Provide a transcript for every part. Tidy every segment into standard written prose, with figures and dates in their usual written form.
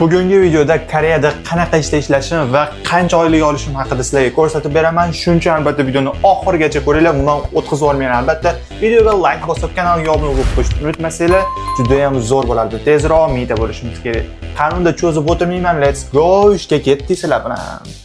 Bugungi videoda Koreyada qanaqa ishda ishlashim va qancha oylik olishim haqida sizlarga ko'rsatib beraman. Shuning uchun albatta videoni oxirigacha ko'ringlar, bundan o'tkazib yubormanglar albatta. Videoga like bosib, kanalga obuna bo'lib qo'yishni unutmasanglar, juda ham zo'r bo'lardi. Tezroq mingta bo'lishimiz kerak. Qani unda cho'zib o'tirmayman, let's go, ishga ketdik sizlar bilan.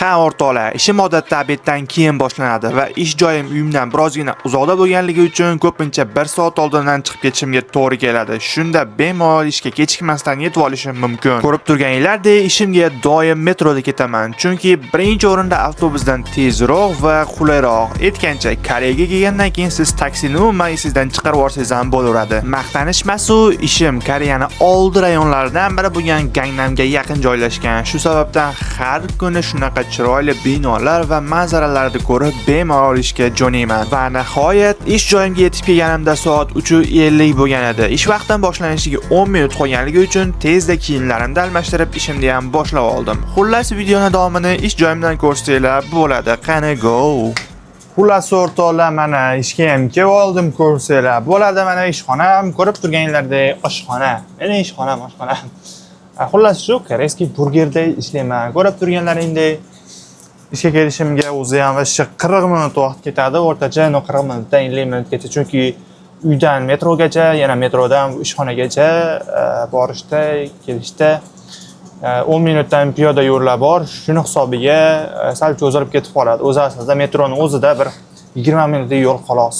Ha, o'rtoqlar, ishim odatda обед dan keyin boshlanadi va ish joyim uyimdan birozgina uzoqda bo'lganligi uchun ko'pincha 1 soat oldindan chiqib ketishimga to'g'ri keladi. Shunda bemalol ishga kechikmasdan yetib olishim mumkin. Ko'rib turganinglardek, ishimga doim metroda ketaman, chunki birinchi o'rinda avtobusdan tezroq va qulayroq. Aytgancha, Koreyaga kelgandan keyin siz taksini umuman esingizdan chiqarib yuborsangiz ham bo'laveradi. Maqtanish emasu, ishim Koreyani oldi rayonlaridan biri bo'lgan Gangnamga yaqin joylashgan. Shu sababdan har kuni shunaqa chiroyli binolar va manzaralarni ko'rib bemalol ishga jo'nayman. Va nihoyat ish joyimga yetib kelganimda soat 3:50 bo'lgan edi. Ish vaqtim boshlanishiga 10 minut qolganligi uchun tezda kiyimlarimni almashtirib ishimni ham boshlab oldim. Xullas, videoni davomini ish joyimdan ko'rsanglar bo'ladi. Qani go. Xullas o'rtoqlar, mana ishga ham kelib oldim, ko'rsanglar bo'ladi. Mana ishxonam, ko'rib turganinglardek oshxona. Meni ishxonam, oshxonam. Xullas shu корейский burgerda ishlayman. Ko'rib turganlaringdek ishga kelishimga o'zi ham вообще 40 minut vaqt ketadi. O'rtacha, но, 40 minutdan 50 minutgacha, chunki uydan metrogacha, yana metrodan ishxonagacha borishda, kelishda 10 minutdan piyoda yo'llar bor. Shuni hisobiga sal cho'zilib ketib qoladi. O'zi aslida metroni o'zida bir 20 minutlik yo'l xolos.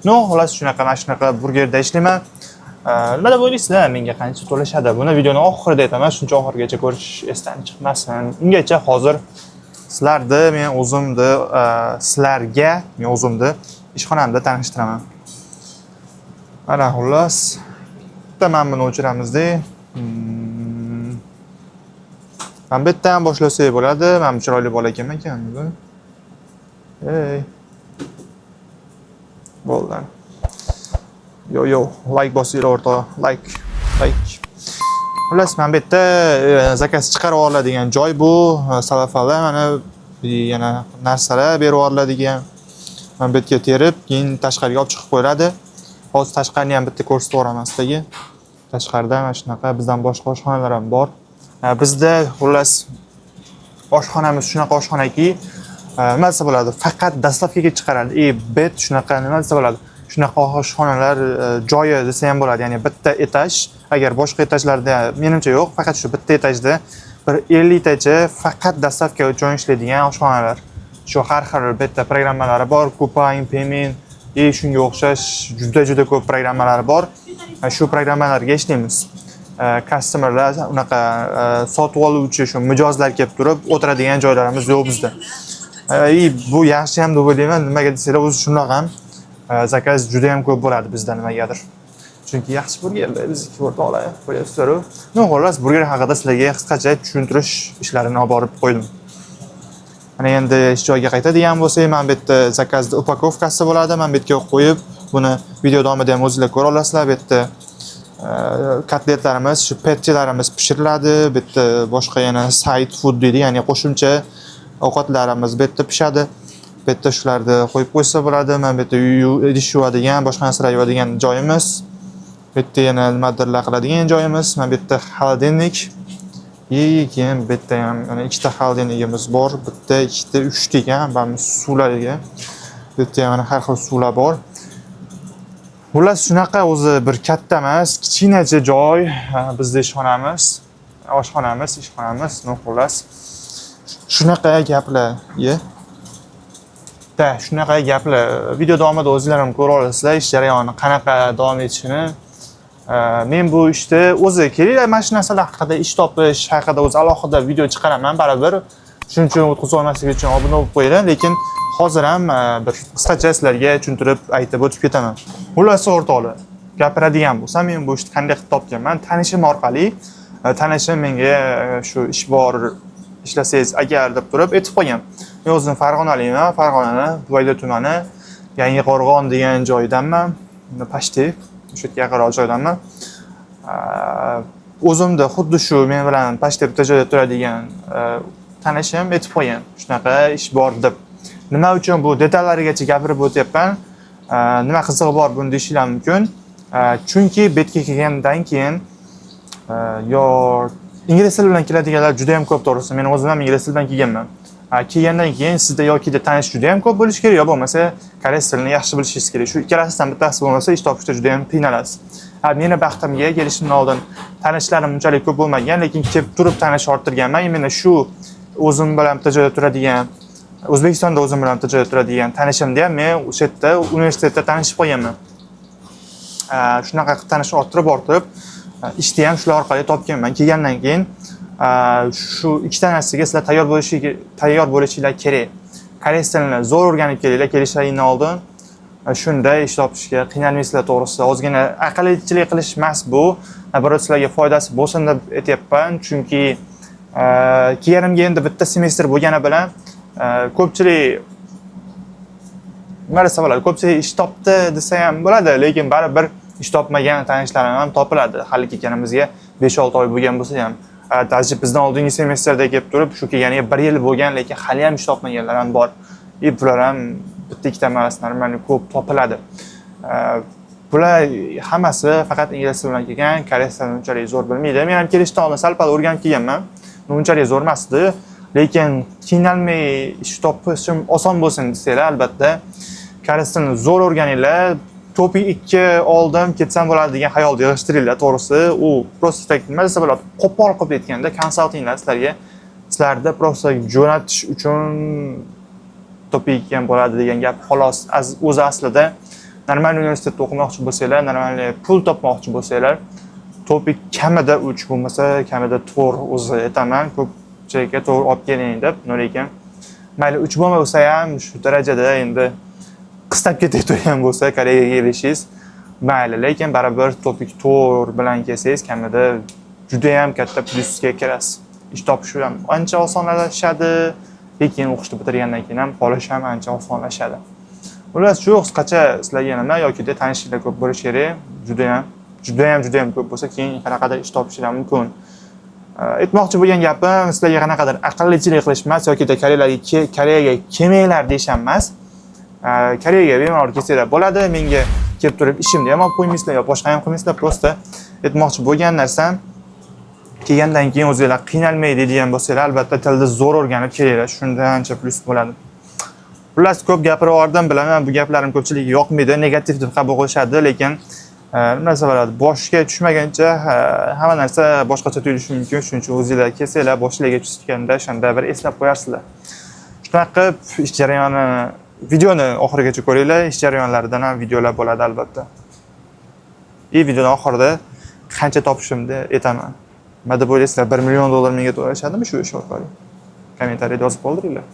Но, xullas shunaqa, mana shunaqa burgerda ishlayman. Nima deb o'ylaysizlar, menga qancha to'lashadi? Buni videoni oxirida aytaman, shuncha oxirigacha ko'rish esdan chiqmasin. Ungacha hozir sizlarni men o'zimni sizlarga men o'zimni ishxonamda tanishtiraman. Mana xullas, bitta mana buni o'chiramizda. Mana bu yerdan boshlasak bo'ladi. Mana bu chiroyli bola kim ekan bu? Ey. Bo'ldi. Yo yo, like bosinglar o'rtoq, like, like. Xullas, mana bu yerda заказ chiqarib oladigan joy bu. Salafada mana yana narsalar berib yuboriladigan. Mana bu yerga terib, keyin tashqariga olib chiqib qo'yiladi. Hozir tashqarini ham bitta ko'rsatib yuboraman sizlarga. Tashqarida mana shunaqa bizdan boshqa oshxonalar ham bor. Bizda xullas oshxonamiz shunaqa oshxonaki, nima desa bo'ladi, faqat доставка ga chiqaradi. И bet shunaqa, nima desa bo'ladi, shunaqa oshxonalar joyi desa ham bo'ladi. Ya'ni bitta etaj, agar boshqa etajlarda menimcha yo'q, faqat shu bitta etajda bir 50 tacha faqat доставка uchun ishlaydigan oshxonalar. Shu har xil bitta programmalari bor, Coupang, Baemin и shunga o'xshash juda juda ko'p programmalari bor. Shu programmalarga ishlaymiz. Customerlar unaqa sotib oluvchi shu mijozlar kelib turib o'tiradigan joylarimiz yo'q bizda. И bu yaxshi ham deb o'ylayman. Nimaga desanglar, o'zi shundoq ham заказ juda ham ko'p bo'ladi bizda nimagadir. Chunki yaxshi burgerlar bizniki, o'rtoqlar, ko'ryapsizlar-ku. Но, xullas, burger haqida sizlarga qisqacha tushuntirish ishlarini olib borib qo'ydim. Mana endi ish joyiga qaytadigan bo'lsak, mana bu yerda заказ ni упаковка si bo'ladi. Mana bu yerga qo'yib, buni video davomida ham o'zinglar ko'ra olasizlar. Bu yerda kotletlarimiz, shu pettilarimiz pishiriladi. Bu yerda boshqa yana side food deydi, ya'ni qo'shimcha ovqatlarimiz bu yerda pishadi. Bu yerda shularni qo'yib qo'ysa bo'ladi. Mana bu yerda idish yuvadigan, boshqa narsalar yuvadigan joyimiz. Bu yerda yana nimadirlar qiladigan joyimiz. Mana bu yerda холодильник. И keyin bu yerda ham mana ikkita холодильник imiz bor. Bitta, ikkita, uchta ekan, mana suvlarga. Bu yerda ham mana har xil suvlar bor. Xullas shunaqa o'zi bir katta emas, kichkinacha joy, bizni ishxonamiz, oshxonamiz, ishxonamiz, но, xullas. Shunaqa gaplar, ye. Da, shunaqa gaplar. Video davomida o'zinglar ham ko'ra olasizlar ish jarayoni qanaqa davom etishini. Men bu ishda o'zi kelinglar, mana shu narsalar haqida, ish topish haqida o'zi alohida video chiqaraman baribir. Shuning uchun o'tkazib olmaslik uchun obuna bo'lib qo'yinglar, lekin hozir ham bir qisqacha sizlarga tushuntirib aytib o'tib ketaman. Xullas o'rtoqlar, gapiradigan bo'lsam, men bu ishni qanday qilib topganman? Tanishim orqali, tanishim menga shu ish bor, ishlasangiz agar deb turib aytib qo'ygan. Men o'zim Farg'onalikman, Farg'onani Buvayda tumani Yangiqo'rg'on degan joydanman. Почти o'sha yerga yaqinroq joydanman. O'zimda xuddi shu men bilan почти bitta joyda turadigan tanishim aytib qo'ygan, shunaqa ish bor deb. Nima uchun bu detallarigacha gapirib o'tyapman? Nima qizig'i bor buni deyishinglar mumkin. Chunki betga kelgandan keyin yo ingliz tili bilan keladiganlar juda ham ko'p, to'g'risi. Men o'zim ham ingliz tilidan kelganman. Kelgandan keyin sizda yokida tanish juda ham ko'p bo'lishi kerak, yo bo'lmasa koreys tilini yaxshi bilishingiz kerak. Shu ikkalasidan bittasi bo'lmasa ish topishda juda ham qiynalasiz. Meni baxtimga kelishimdan oldin tanishlarim unchalik ko'p bo'lmagan, lekin kelib turib tanish orttirganman. Именно shu o'zim bilan bitta joyda turadigan, O'zbekistonda o'zim bilan bitta joyda turadigan tanishimni ham men o'sha yerda universitetda tanishib qolganman. Shunaqa qilib tanish orttirib ishni ham shular orqali topganman. Kelgandan keyin shu ikkita narsaga sizlar tayyor bo'lishinglar kerak. Koreys tilini zo'r o'rganib kelinglar kelishlaringdan oldin. Shunda ish topishga qiynalmaysizlar, to'g'risi. Ozgina aqllichilik qilish emas bu, наоборот sizlarga foydasi bo'lsin deb aytyapman, chunki kelganimga endi bitta semestr bo'lgani bilan ko'pchilik nima desa bo'ladi, ko'pchilik ish topdi desa ham bo'ladi, lekin baribir ish topmagan tanishlarim ham topiladi. Hali kelganimizga 5-6 oy bo'lgan bo'lsa ham, даже bizdan oldingi semestrda kelib turib, shu kelganiga 1 yil bo'lgan, lekin hali ham ish topmaganlar ham bor. Bular ham bitta ikkita emas, normal ko'p topiladi. Bular hammasi faqat ingliz tili bilan kelgan, koreys tilini unchalik zo'r bilmaydi. Men ham kelishdan oldin sal-pal o'rganib kelganman. Unchalik zo'r emas edi, lekin qiynalmay ish topishim oson bo'lsin desanglar, albatta koreys tilini zo'r o'rganinglar. TOPIK 2 oldim, ketsam bo'ladi degan xayolni yig'ishtiringlar, to'g'risi. U просто так nima desa bo'ladi, qo'pol qilib aytganda konsaltinglar sizlarda просто jo'natish uchun TOPIK 2 ham bo'ladi degan gap xolos. O'zi aslida normal universitetda o'qimoqchi bo'lsanglar, normal pul topmoqchi bo'lsanglar, TOPIK kamida 3 bo'lmasa kamida 4 o'zi aytaman, ko'pchilikka 4 olib keling deb, lekin mayli 3 bo'lmasa ham shu darajada endi qistab ketayotgan bo'lsa Koreyaga kelishingiz mayli, lekin baribir TOPIK 4 bilan kelsangiz kamida juda ham katta plyusga kirasiz. Ish topish ham ancha osonlashadi, lekin o'qishni bitirgandan keyin ham qolish ham ancha osonlashadi. Xullas, shu qisqacha sizlarga nima yokida tanishliklar ko'p bo'lishi kerak, juda ham, juda ham, juda ham ko'p bo'lsa keyin qanaqadir ish topishingiz mumkin. Aytmoqchi bo'lgan gapim sizlarga qanaqadir aqllichilik qilish emas yokida Koreyaga kelmanglar deyish ham emas. Koreyaga bemalol kelsanglar bo'ladi, menga kelib turib ishimni ham olib qo'ymaysizlar yo boshqa ham qilmaysizlar. Просто aytmoqchi bo'lgan narsam, kelgandan keyin o'zinglar qiynalmay deydigan bo'lsanglar, albatta tilni zo'r o'rganib kelinglar, shunda ancha plyus bo'ladi. Xullas, ko'p gapirib yubordim, bilaman bu gaplarim ko'pchilikka yoqmaydi, negativ deb qabul qilishadi, lekin nima desa bo'ladi, boshga tushmaguncha hamma narsa boshqacha tuyulishi mumkin. Shuning uchun o'zinglar kelsanglar, boshlarga tushganda o'shanda bir eslab qo'yarsizlar. Shunaqa qilib ish jarayoni, videoni oxirigacha ko'ringlar, ish jarayonlaridan ham videolar bo'ladi albatta. Videoni oxirida qancha topishimni aytaman. Nima deb o'ylaysizlar, 1 million dollar menga to'lashadimi shu ish orqali? Kommentariyada yozib qoldiringlar.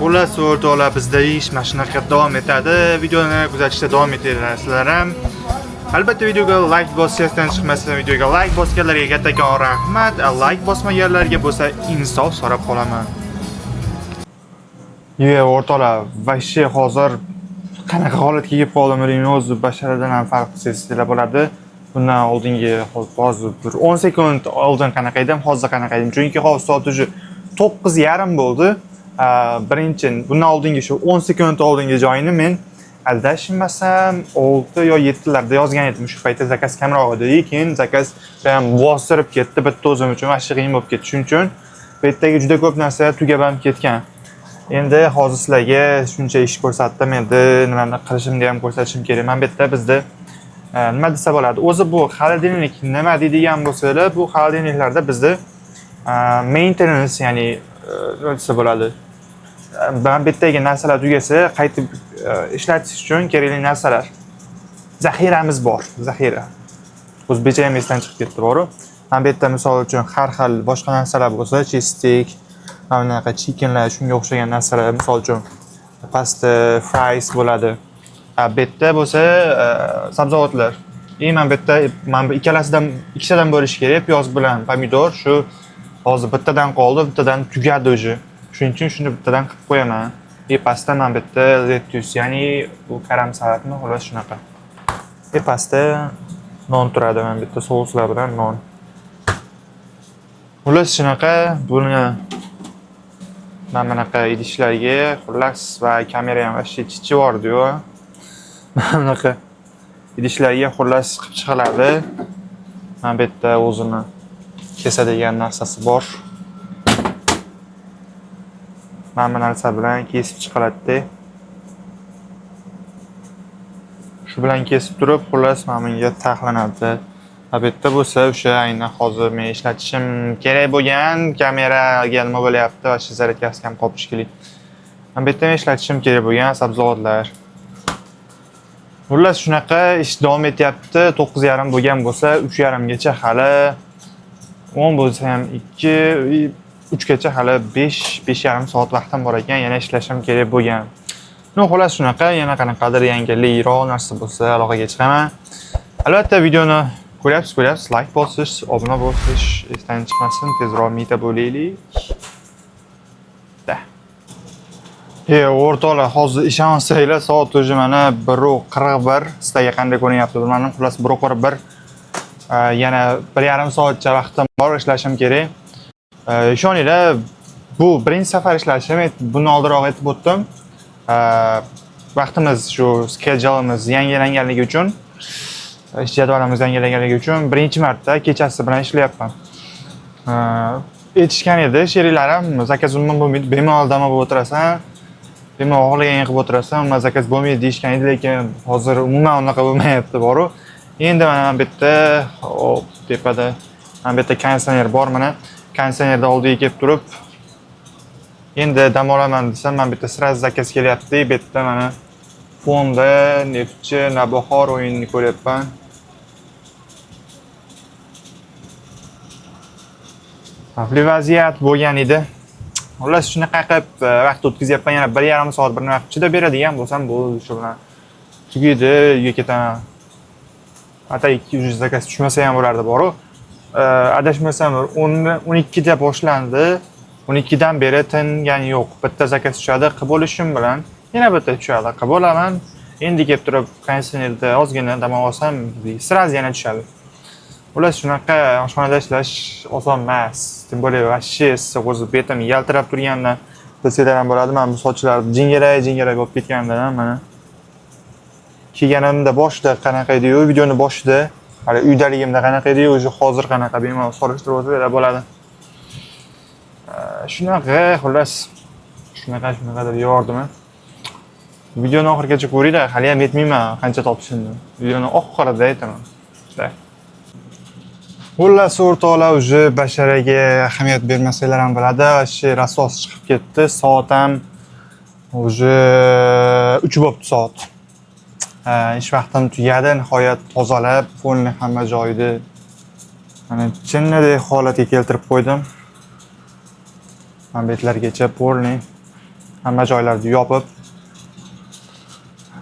Xullas, o'rtoqlar, bizda ish mana shunaqa davom etadi. Videoni kuzatishda davom etinglar ham. Albatta videoga like bosishdan chiqmasin. Videoga like bosganlarga kattakon rahmat, like bosmaganlarga bo'lsa insof so'rab qolaman. Ye, o'rtoqlar, вообще hozir qanaqa holatga kelib qoldim bilmayman, o'zi basharadan ham farq sezsanglar bo'ladi. Bundan oldingi hozir bir 10 sekund oldin qanaqa edim, hozir qanaqa edim. Chunki hozir soat уже 9:30 bo'ldi. Birinchi bundan oldingi shu 10 sekund oldingi joyini men adashmasam 6 yo 7 larda yozgan edim. Shu paytda заказ kamroq edi. Keyin заказ ham bostirib ketdi. Bitta o'zim uchun вообще qiyin bo'lib ketdi. Shuning uchun bu yerdagi juda ko'p narsa tugab ham ketgan. Endi hozir sizlarga shuncha ish ko'rsatdim. Endi nimani qilishimni ham ko'rsatishim kerak. Mana bu yerda bizda nima desa bo'ladi? O'zi bu холодильник nima deydigan bo'lsalar, bu холодильник larda bizda maintenance, ya'ni nima desa bo'ladi? Mana bu yerdagi narsalar tugasa, qaytib ishlatish uchun kerakli narsalar. Zaxiramiz bor, zaxira. O'zbekcha ham esdan chiqib ketdi boru. Mana bu yerda misol uchun har xil boshqa narsalar bo'lsa, cheesesteak, mana bunaqa chickenlar, shunga o'xshagan narsalar, misol uchun pasta, fries bo'ladi. Bu yerda bo'lsa sabzavotlar. И mana bu yerda mana bu ikkalasidan ikkitadan bo'lishi kerak, piyoz bilan pomidor. Shu hozir bittadan qoldi, bittadan tugadi уже. Shuning uchun shuni bittadan qilib qo'yaman. И pastda mana bu yerda lettuce, ya'ni bu karam salatmi, xullas shunaqa. И pastda non turadi, mana bu yerda souslar bilan non. Xullas shunaqa, buni mana bunaqa idishlarga, xullas, va kamera ham вообще chichib yubordi-yu. Mana bunaqa idishlarga xullas qilib chiqiladi. Mana bu yerda o'zini kesadigan narsasi bor. Mana bu narsa bilan kesib chiqiladi-da. Shu bilan kesib turib, xullas mana bunga taxlanadi. Bu yerda bo'lsa o'sha aynan hozir men ishlatishim kerak bo'lgan kameraga nima bo'lyapti, вообще zaryadkasi kam qolib shekilli. Mana bu yerda men ishlatishim kerak bo'lgan sabzavotlar. Xullas shunaqa ish davom etyapti. 9:30 bo'lgan bo'lsa, 3:30 gacha hali 10 bo'lsa ham 2 3 gacha hali 5 5,5 soat vaqtim bor ekan, yana ishlashim kerak bo'lgan. Ну, xullas shunaqa, yana qanaqadir yangilikroq narsa bo'lsa aloqaga chiqaman. Albatta videoni ko'ryapsiz, ko'ryapsiz, like bosish, obuna bo'lish esdan chiqmasin, tezroq mita bo'laylik. Da. O'rtoqlar, hozir ishonsanglar, soat уже mana 1:41. Sizlarga qanday ko'rinyapti bilmadim. Xullas 1:41. Yana 1,5 soatcha vaqtim bor, ishlashim kerak. Ishoninglar, bu birinchi safar ishlashim, bundan oldinroq aytib o'tdim. Vaqtimiz shu scheduleimiz yangilanganligi uchun, ish jadvalimiz yangilanganligi uchun birinchi marta kechasi bilan ishlayapman. Aytishgan edi sheriklarim, заказ umuman bo'lmaydi, bemalol dam olib o'tirasan, bemalol xohlagan qilib o'tirasan, umuman заказ bo'lmaydi deyishgan edi, lekin hozir umuman unaqa bo'lmayapti boru. Endi mana bu yerda, hop, tepada mana bu yerda konditsioner bor, mana konditsionerni oldiga kelib turib, endi dam olaman desam, mana bu yerda сразу заказ kelyapti. Bu yerda mana fonda Neftchi Navbahor o'yinini ko'ryapman. Xavfli vaziyat bo'lgan edi. Xullas shunaqa qilib vaqt o'tkazyapman, yana 1,5 soat bir nima qilib chidab beradigan bo'lsam, bo'ldi, shu bilan tugaydi, uyga ketaman. Hatto 200 заказ tushmasa ham bo'lardi boru. Adashmasam 10 12 da boshlandi. 12 dan beri tingani yo'q. Bitta заказ tushadi, qilib bo'lishim bilan yana bitta tushadi, qilib bo'laman. Endi kelib turib konditsionerda ozgina dam olsam, сразу yana tushadi. Xullas shunaqa oshxonada ishlash oson emas. Тем более вообще issiq, o'zi betim yaltirab turgandan bilsanglar ham bo'ladi. Mana bu sochlar jingalak jingalak bo'lib ketgandan mana. Kelganimda boshida qanaqa edi-yu, videoni boshida, hali uydaligimda qanaqa edi-yu, уже hozir qanaqa, bemalol solishtirib o'tsalar bo'ladi. Shunaqa, xullas shunaqa shunaqa deb yubordim. Videoni oxirigacha ko'ringlar, hali ham aytmayman qancha topishimni. Videoni oxirida aytaman. Da. Xullas o'rtoqlar, уже basharaga ahamiyat bermasanglar ham bo'ladi. Вообще rasos chiqib ketdi. Soat ham уже 3 bo'libdi soat. Ish vaqtim tugadi, nihoyat tozalab, polni hamma joyida mana chinnadek holatga keltirib qo'ydim. Mana bu yerlargacha polni Hamma joylarni yopib.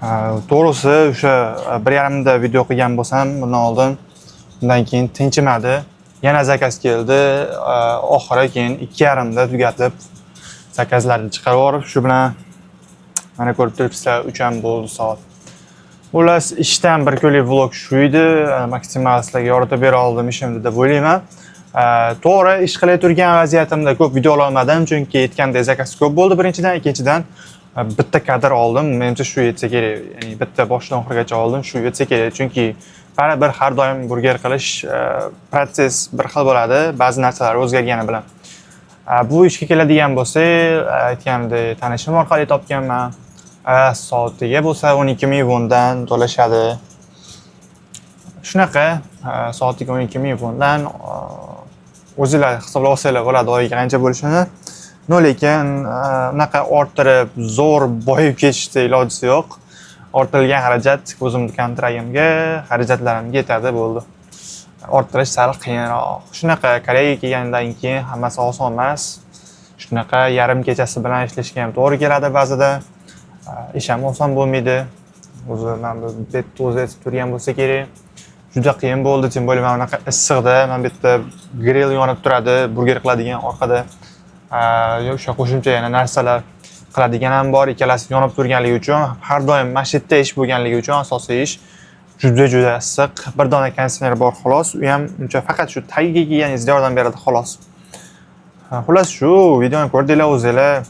Ha, to'g'risi, o'sha 1:30da video qilgan bo'lsam bundan oldin, undan keyin tinchimadi. Yana заказ keldi. Oxiri keyin 2:30da tugatib, заказ larni chiqarib yuborib, shu bilan mana ko'rib turibsizlar, 3 ham bo'ldi soat. Xullas, ishdan bir kunlik vlog shu edi. Maksimal sizlarga yoritib bera oldim ishimni deb o'ylayman. To'g'ri, ish qilay turgan vaziyatimda ko'p video ololmadim, chunki aytgandek заказ ko'p bo'ldi birinchidan, ikkinchidan bitta kadr oldim, menimcha shu yetsa kerak. Ya'ni bitta boshidan oxirigacha oldim, shu yetsa kerak. Chunki baribir har doim burger qilish процесс bir xil bo'ladi, ba'zi narsalar o'zgargani bilan. Bu ishga keladigan bo'lsak, aytganimdek, tanishim orqali topganman. Soatiga bo'lsa 12 ming vondan to'lashadi. Shunaqa, soatiga 12 ming vondan, o'zinglar hisoblab olsanglar bo'ladi oyiga qancha bo'lishini. Но, lekin unaqa orttirib zo'r boyib ketishni ilojisi yo'q. Orttirilgan xarajat o'zimni kontragimga, xarajatlarimga yetadi, bo'ldi. Orttirish sal qiyinroq. Shunaqa, Koreyaga kelgandan keyin hammasi oson emas. Shunaqa yarim kechasi bilan ishlashga ham to'g'ri keladi ba'zida. Ish ham oson bo'lmaydi. O'zi mana bu betni o'zi aytib turgan bo'lsa kerak. Juda qiyin bo'ldi, тем более mana bunaqa issiqda, mana bu yerda grill yonib turadi, burger qiladigan orqada. O'sha qo'shimcha yana narsalar qiladigan ham bor. Ikkalasi yonib turganligi uchun, har doim mana shu yerda ish bo'lganligi uchun asosiy ish juda juda issiq. Bir dona konditsioner bor xolos, u ham uncha faqat shu tagiga kiyganingizda yordam beradi xolos. Xullas, shu videoni ko'rdinglar o'zinglar.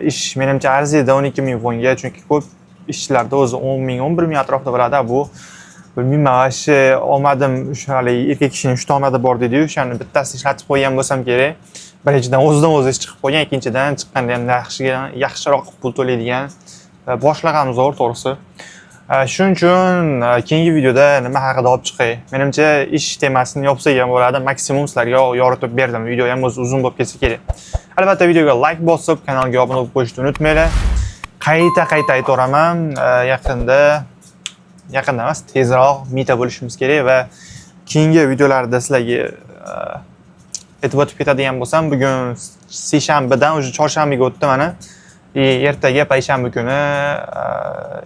Ish menimcha arziydi 12 ming vonga, chunki ko'p ishchilarda o'zi 10 ming, 11 ming atrofida bo'ladi. Bu bilmayman, вообще omadim, o'sha haligi erkak kishining uchta omadi bor deydiyu, o'shani bittasini ishlatib qo'ygan bo'lsam kerak. Birinchidan, o'zidan o'zi ish chiqib qo'ygan, ikkinchidan, chiqqanda ham yaxshiroq pul to'laydigan va boshliq ham zo'r to'g'risi. Shuning uchun keyingi videoda nima haqida olib chiqay? Menimcha, ish temasini yopsak ham bo'ladi. Maksimum sizlarga yoritib berdim. Video ham o'zi uzun bo'lib ketsa kerak. Albatta, videoga like bosib, kanalga obuna bo'lib qo'yishni unutmanglar. Qayta qayta aytaveraman, yaqinda, yaqinda emas, tezroq mita bo'lishimiz kerak va keyingi videolarda sizlarga aytib o'tib ketadigan bo'lsam, bugun seshanbadan уже chorshanbaga o'tdi mana. И ertaga payshanba kuni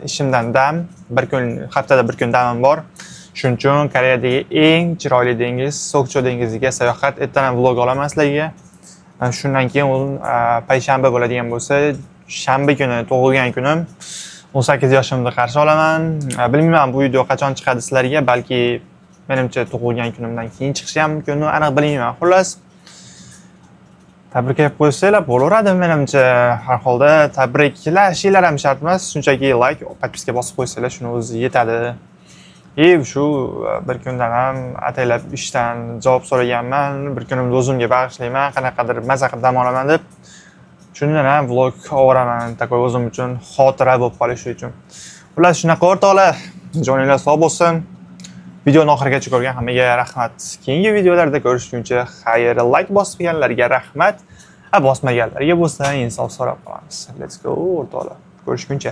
ishimdan dam, bir kun, haftada bir kun damim bor. Shuning uchun Koreyadagi eng chiroyli dengiz, Sokcho dengiziga sayohat ertadan vlog olaman sizlarga. Shundan keyin u payshanba bo'ladigan bo'lsa, shanba kuni tug'ilgan kunim, 18 yoshimni qarshi olaman. Bilmayman, bu video qachon chiqadi sizlarga, balki menimcha tug'ilgan kunimdan keyin chiqishi ham mumkin, aniq bilmayman. Xullas, tabriklab qo'ysanglar bo'laveradi menimcha. Har holda tabriklashinglar ham shart emas, shunchaki like, подписка bosib qo'ysanglar, shuni o'zi yetadi. И shu bir kundan ham ataylab ishdan javob so'raganman, bir kunimni o'zimga bag'ishlayman, qanaqadir maza qilib dam olaman deb. Shundan ham vlog overaman, такой o'zim uchun xotira bo'lib qolishi uchun. Xullas, shunaqa o'rtoqlar, joninglar sog' bo'lsin. Videoni oxirigacha ko'rgan hammaga rahmat. Keyingi videolarda ko'rishguncha xayr. Like bosganlarga rahmat. A bosmaganlarga bo'lsa insof so'rab qolamiz. Let's go, o'rtoqlar. Ko'rishguncha.